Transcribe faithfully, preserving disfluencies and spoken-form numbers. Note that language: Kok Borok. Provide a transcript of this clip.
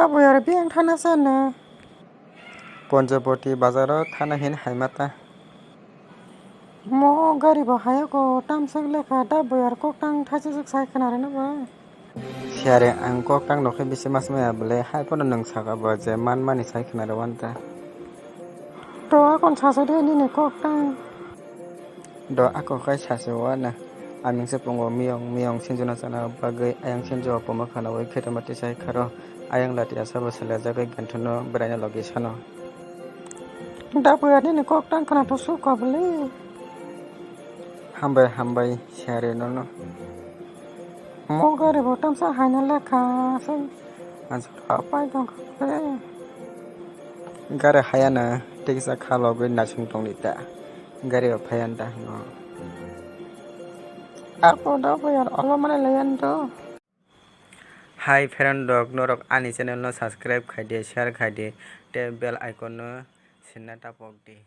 Tabuk aro biyang thana sana. Ponjoboti bazaro thana hin haimata. Mo gari bo hayako tamsok lekha da boyar kok tang thaisajak sai khna rwna ba. Siyare ang kok tang nokhe bisi mas maya bwle hai phano nwng saka bo je man mani sai khna rw wanta. To akon sasu de nini kok tang. Do ako khai sasu wana. Aming se pungo miyong miyong sinjuna sana bagwi ayang sinjo pomo khana wi khetama tisai kharo ayang lati asa bo sela jagwi ganthono bwraino logi sano. Da boyar nini kok tang khna to sukha bwle. Hambai hambai siyare nono. Mo gari bo tamsa haina lekha se. Ansa pai tong kha. Gari hayana tiksa khalogwi nasung tongdi ta. Gari o phayan ta no. Apo da boyar olo mane leyan do. Hi friend rok, norok ani channel no subscribe khai di, share khai di, tei bell icon no sinna tapok di.